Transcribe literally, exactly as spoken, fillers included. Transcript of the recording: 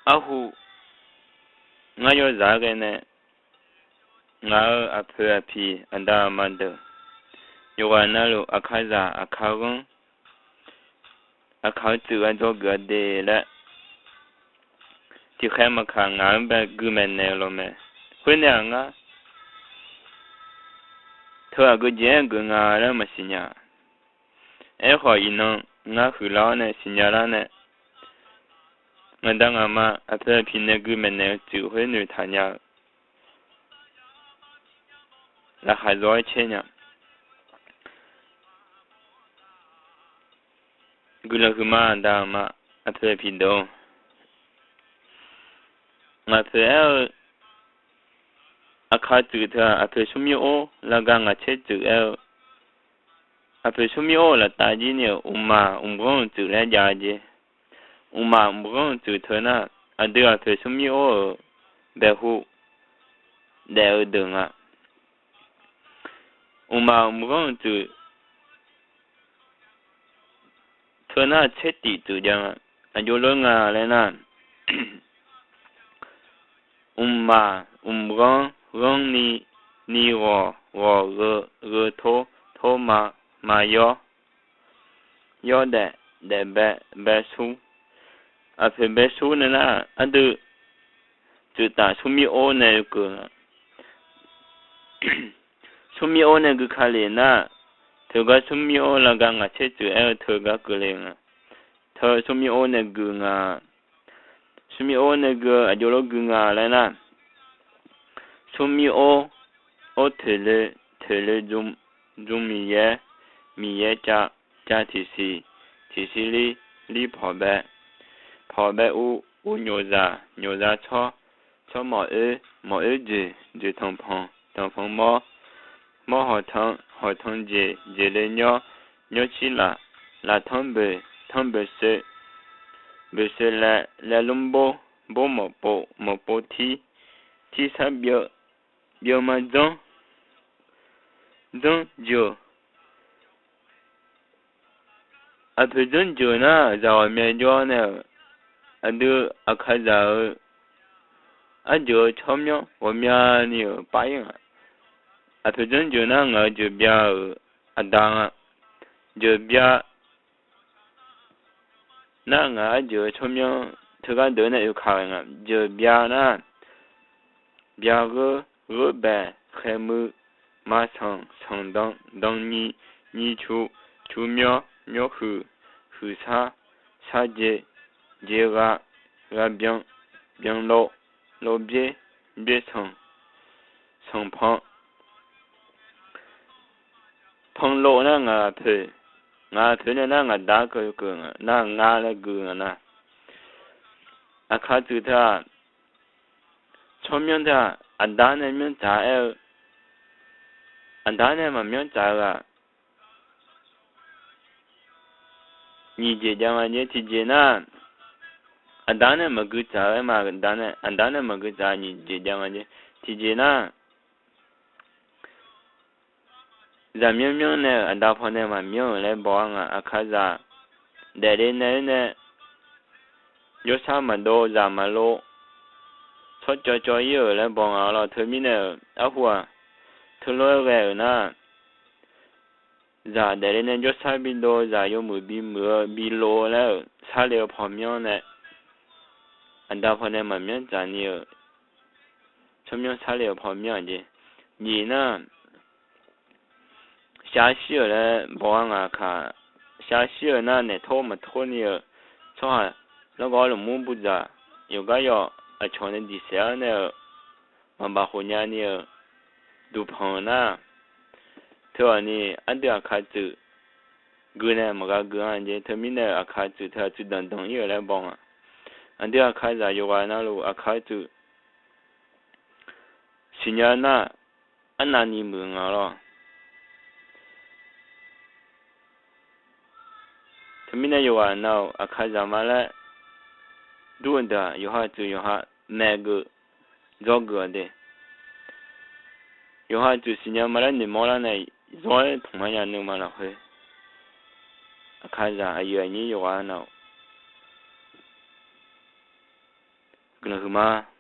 Arhu ngar yawzaq-aer ghae nae, ngaq-euq aqpoeq aqpiq aqda aqma deuq, yawqghaq navluf aqkaqzaq aqkaq ghanr, aqkaq-eu tsuif-a dzawgeuf-a de laer, tiqkhaer maqkaq ngaq-anr bae gui maeqnaeq-eu lawq mae. Khoernae-aq ngar teu aqgeujeq-aer geuf nga laer maqsiq nya. Aerkhawf iqnan ngar huiqlar-awr nae siqnya lar nae, ngaqda ngaqma aqpoeq aqpiq nae gui maeqnaeq-eu tsuif khoer noeqtaq nya-eu laqkhaq zawr-aer caer nya. Guiqlanq huiqma aqda aqma aqpoeq aqpiq deuq-or, ngaq poeq aer-eu aqkaq tsuif teu-aq, aqpoeq smrmir or laga ngaq caer tsuif aer-eu, aqpoeq smrmir or-euq laftav jir ni-euq mqmaq mqghanr-eu tsuif laer jav-a jeq. Mqmaq mqghanr-eu tsuif teu nar, aqdui aqpoeq smrmir or-euq baeqhu daef-eu deuq nga. Mqmaq mqghanr-eu tsuif teu nar tser tif tsuif jav nga. Aqjox lor nga laer nar, mqmaq mqghanr ghanr ni, ni ghawq, ghawq gheu, gheu tor, tor ma, ma yawr, yawr daef, daef bae, bae sur. Aqpoeq bae sur nae nar aqdui tsuif taf smrmir or nae yawkeuv nga. Smrmir or nae gui ka lef nar, teugar smrmir or laga ngaq caer tsuif aer-eu teugar keuvle nga. Teu smrmir or nae gui nga. Smrmir or nae gui-eu aqjox lor gui nga laer nar, smrmir or, or toeqle, toeqle jm, jm miqyaer, miqyaer cav, cav tiqsiq, tiqsiq lir, lir pawqbae, pawqbae uv, uv nyoqzaq, nyoqzaq tsawr, tsawr mawq-oer, mawq-oer joeq, joeq tanqpanq, tanqpanq mawr, mawr hawqtan, hawqtan jeq, jeq le nymr, nymr cir laf, laf tanr boeq, tanr boeqsoe, boeqsoe laev, laev lmr bor, bor mawqpov, mawqpov tir, tirsar byeuv, byeuv ma dzanr, dzanr jeuq. Aqpoeq dzanr jeuq nar zaq ghawqmya jawr nae-euq, aqdui aqkaqzaq-eu arjeuq-eu tsawrmyanr ghawqmyani-euq pav-ir nga. Aqpoeq dzanr jeuq nar ngaq-euq jeuqbya-euq aqda nga. Jeuqbya nar ngaq arjeuq-eu tsawrmyanr teugar deuq nae oekaq ghae nga. Jeuqbya nar, byagheur, gheur baeq, khaeqmuiq, maqsanq, sanqdan, danqnyiq, nyiqcu, cumyanr, myanrhuiq, huiqsar, sarjeq, jeqgha, ghaqbyan, byanlov, lovbyaer, byaersanq, sanqpan, panlov nar ngaq aqpoeq, ngaq aqpoeq nae nar ngaq da keuv keuv nga nar, ngar laer gui nga nar. Aqkaq tsuif teu-aq, tsawrmyanr teu-aq, aqda nae myanr tsaq-aer-eu, aqda nae maqmyanr tsaq-eu ghaq nyiq jeq jav nga jeq. Tiqjeq nar, aqda nae maqgui tsaq-eu aer ma, aqda nae, aqda nae maqgui tsaq nyiq jeq jav nga jeq. Tiqjeq nar, zaqmyanr myanr nae-euq aqda pawnae maqmyanr-euq laer baw-ar nga. Aqkaqzaq daefle nae-aer nae jawrsar maqdov, zaq maqlov, tsawrcawv cawv-ir-euq laer baw nga lawr. Teumirnae-euq arhu-aq, teulof-aer ghae-euq nar, zaq daefle nae jawrsar bidov, zaq yawmuiq bimuiq-eu bilov laer-euq sarle-eu pawqmyanr nae, aqda pawnae maqmyanr tsaq ni-euq tsawrmyanr sarle-euq pawqmyanr aqjeq. Nyiq nar, shav shir-euq laer baw-ar nga kaq. Shav shir-euq nar naeq tor maqtor ni-euq tsawrhaq lawrgawv lmqmr budzaq yawqgar yawq aqcawq nae diqsaef-ar nae-euq maqbaq khof nya ni-euq duqpanq-eu nar, teu-aq ni aqdui aqkaq tsuif gui nae maqgha gui-anr jeq. Teumirnae-euq aqkaq tsuif teu-aq tsuif danqdanq-ir-euq laer baw nga. Aqdui aqkaqzaq yawqghaq navluf aqkaq tsuif siqnya nar, arnavni muiq nga lawr. Teumirnae yawqghaq nav-euq aqkaqzaq ma laer dur-eu deuq-aq, yawqha tsuif yawqha maeqgeuf dzawgeuf-awq de. Yawqha tsuif siqnya ma laer noeqmawr lar nae zawr-aer tmq-ar nya nuima lafkhoer, aqkaqzaq aqyuif aqnyir yawqghaq nav-euq guiqlanq huiqma.